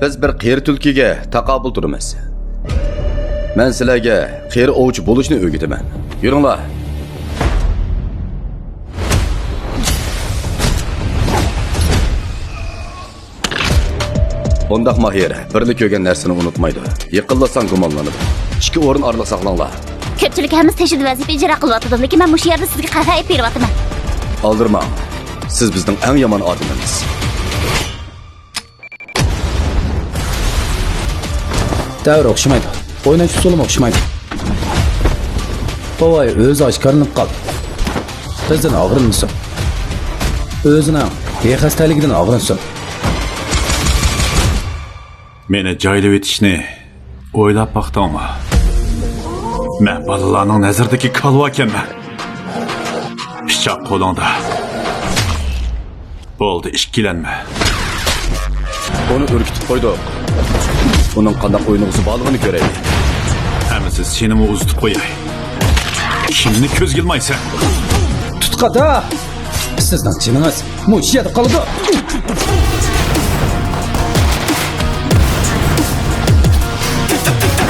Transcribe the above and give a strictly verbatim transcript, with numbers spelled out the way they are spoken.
بىز بىر قېرى تۈلكىگە تاقابىل تۇرىمىز. مەن سىلەرگە قېرى ئوۋچى بولۇشنى ئۆگىتىمەن. يۈرۈڭلار. بۇنداق ماھىر بىرلا كۆرگەن نەرسىنى ئۇنتۇمايدۇ. يېقىنلاتساڭ گۇمانلىنىدۇ. ئىككى ئورۇن ئارىلىق ساقلاڭلار. كۆپچىلىك ھەممىسى تېشىدا ۋەزىپە ئىجرا قىلىۋاتىدۇ، لېكىن مەن مۇشۇ يەردە سىزگە قەھۋە ئېلىپ بېرىۋاتىمەن. ئالدىرىماڭ. سىز بىزنىڭ ئەڭ يامان ئادىمىمىز. دەۋر ئوخشىمايدۇ. ئويناش ئۇسۇلىمۇ ئوخشىمايدۇ. بوۋاي ئۆزى ئاشكارىلىنىپ قالدى. بىزدىن ئاغرىنمىسۇن. ئۆزىنىڭ بىخەستەلىكىدىن ئاغرىنسۇن. مېنى جايلىۋېتىشنى ئويلاپ باقتىڭمۇ؟ مەن بالىلارنىڭ نەزىرىدىكى كالۋا ئىكەنمەن. پىچاق قولۇڭدا. بولدى، ئىككىلەنمە. ئۇنى ئۈركۈتۈپ قويدۇق. ئۇنىڭ قانداق ئويۇنغا زۇبالىغىنى كۆرەيلى. ئەمىسە سېنىمۇ ئۇزىتىپ قوياي. كىمنى كۆزگە ئىلمايسەن؟ تۇتقادا! سىزنىڭ جېنىڭىز مۇشۇ يەردە قالىدۇ.